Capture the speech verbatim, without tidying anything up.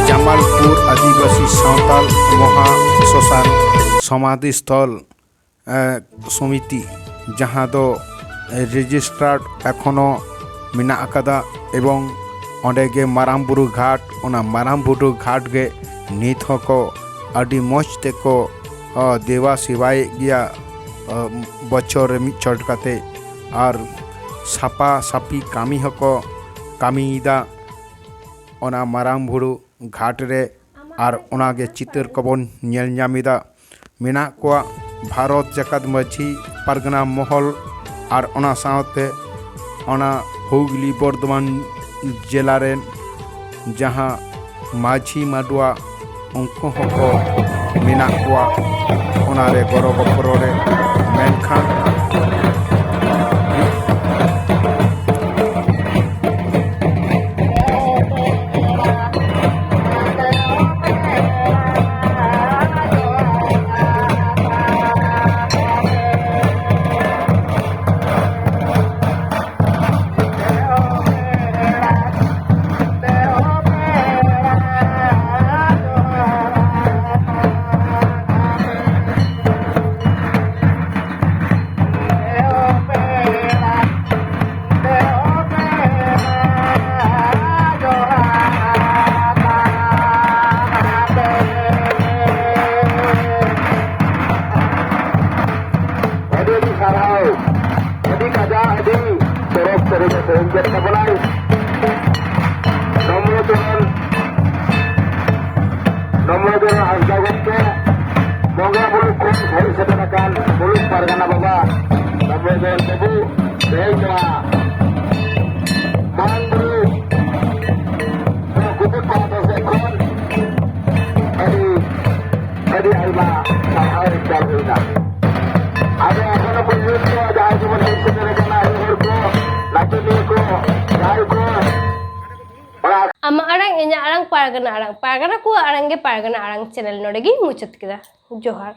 ᱡᱟᱢᱟᱞᱯᱩᱨ ᱟᱹᱫᱤᱵᱟᱹᱥᱤ ᱥᱟᱶᱛᱟᱞ ᱢᱚᱦᱟ ᱥᱚᱥᱟᱱ ᱥᱚᱢᱟᱫᱷᱤ ᱥᱛᱷᱚᱞ ᱥᱚᱢᱤᱛᱤ, ᱡᱟᱦᱟᱸ ᱫᱚ ᱨᱮᱡᱤᱥᱴᱟᱨᱰ ᱮᱠᱷᱚᱱᱳ ᱢᱮᱱᱟᱜ ᱟᱠᱟᱫᱟ᱾ ᱮᱵᱚᱝ ᱚᱸᱰᱮ ᱜᱮ ᱢᱟᱨᱟᱝ ᱵᱩᱨᱩ ᱜᱷᱟᱴ, ᱚᱱᱟ ᱢᱟᱨᱟᱝ ᱵᱩᱨᱩ ᱜᱷᱟᱴ ᱜᱮ ᱱᱤᱛ ᱦᱚᱸᱠᱚ ᱟᱹᱰᱤ ᱢᱚᱡᱽ ᱛᱮᱠᱚ ᱫᱮᱵᱟ ᱥᱮᱵᱟᱭᱮᱫ ᱜᱮᱭᱟ᱾ ᱵᱚᱪᱷᱚᱨ ᱨᱮ ᱢᱤᱫ ᱪᱷᱚᱴ ᱠᱟᱛᱮ ᱟᱨ ᱥᱟᱯᱟ ᱥᱟᱯᱤ ᱠᱟᱹᱢᱤ ᱦᱚᱸᱠᱚ ᱠᱟᱹᱢᱤᱭᱮᱫᱟ᱾ ᱚᱱᱟ ᱢᱟᱨᱟᱝ ᱵᱩᱨᱩ ᱜᱷᱟᱴ ᱨᱮ ᱟᱨ ᱚᱱᱟ ᱜᱮ ᱪᱤᱛᱟᱹᱨ ᱠᱚᱵᱚᱱ ᱧᱮᱞ ᱧᱟᱢ ᱮᱫᱟ᱾ ᱢᱮᱱᱟᱜ ᱠᱚᱣᱟ ᱵᱷᱟᱨᱚᱛ ᱡᱟᱠᱟᱛ ᱢᱟᱹᱡᱷᱤ ᱯᱟᱨᱜᱟᱱᱟ ᱢᱚᱦᱚᱞ ᱟᱨ ᱚᱱᱟ ᱥᱟᱶᱛᱮ ᱚᱱᱟ ᱦᱩᱜᱽᱞᱤ ᱵᱚᱨᱫᱷᱚᱢᱟᱱ ᱡᱮᱞᱟ ᱨᱮᱱ ᱡᱟᱦᱟᱸ ᱢᱟᱹᱡᱷᱤ ᱢᱟᱰᱣᱟ ᱩᱱᱠᱩ ᱦᱚᱸᱠᱚ ᱢᱮᱱᱟᱜ ᱠᱚᱣᱟ ᱚᱱᱟᱨᱮ ᱜᱚᱲᱚ ᱜᱚᱯᱚᱲᱚ ᱨᱮ᱾ ᱢᱮᱱᱠᱷᱟᱱ ᱟᱹᱰᱤ ᱟᱹᱰᱤ ᱥᱟᱨᱦᱟᱣ᱾ ᱟᱹᱰᱤ ᱠᱟᱡᱟᱠ, ᱟᱹᱰᱤ ᱪᱚᱨᱚᱠ ᱥᱮᱨᱮᱧ ᱮ ᱥᱮᱨᱮᱧ ᱠᱮᱫ ᱛᱟᱵᱚᱱᱟᱭ᱾ ᱱᱚᱢᱨᱚ ᱪᱚᱨᱚᱱ, ᱱᱚᱢᱨᱚ ᱪᱚᱨᱚᱱ ᱦᱟᱸᱥᱫᱟ ᱜᱚᱢᱠᱮ, ᱵᱚᱸᱜᱟ ᱵᱩᱨᱩ ᱠᱷᱚᱱ ᱦᱮᱡ ᱥᱮᱴᱮᱨ ᱟᱠᱟᱱ ᱢᱩᱞᱩᱠ ᱯᱟᱨᱜᱟᱱᱟ ᱵᱟᱵᱟ, ᱱᱚᱢᱨᱚ ᱪᱚᱨᱚᱱ ᱵᱟᱹᱵᱩ, ᱛᱮᱦᱮᱧ ᱱᱚᱣᱟ ᱢᱟᱨᱟᱝ ᱵᱩᱨᱩ ᱱᱚᱣᱟ ᱠᱩᱴᱩ ᱯᱟᱦᱴᱟ ᱥᱮᱫ ᱠᱷᱚᱱ ᱟᱹᱰᱤ, ᱟᱹᱰᱤ ᱟᱭᱢᱟ ᱥᱟᱨᱦᱟᱣ ᱮ ᱪᱟᱞ ᱦᱩᱭᱱᱟ᱾ ᱟᱫᱚ ᱮᱠᱷᱚᱱᱚ ᱯᱚᱨᱡᱚᱱᱛᱚ ᱡᱟᱦᱟᱸᱭ ᱠᱚᱵᱚᱱ ᱦᱮᱡ ᱥᱮᱴᱮᱨ ᱟᱠᱟᱱᱟ, ᱟᱭᱳ ᱦᱚᱲ ᱠᱚ, ᱱᱟᱪᱚᱱᱤᱭᱟᱹ ᱠᱚ, ᱡᱟᱦᱟᱸᱭ ᱠᱚ, ᱚᱱᱟ ᱟᱢᱟᱜ ᱟᱲᱟᱝ, ᱤᱧᱟᱹᱜ ᱟᱲᱟᱝ, ᱯᱟᱨᱜᱟᱱᱟ ᱟᱲᱟᱝ, ᱯᱟᱨᱜᱟᱱᱟ ᱠᱚᱣᱟᱜ ᱟᱲᱟᱝ ᱜᱮ ᱯᱟᱨᱜᱟᱱᱟ ᱟᱲᱟᱝ ᱪᱮᱱᱮᱞ ᱱᱚᱰᱮ ᱜᱤᱧ ᱢᱩᱪᱟᱹᱫ ᱠᱮᱫᱟ᱾ ᱡᱚᱦᱟᱨ᱾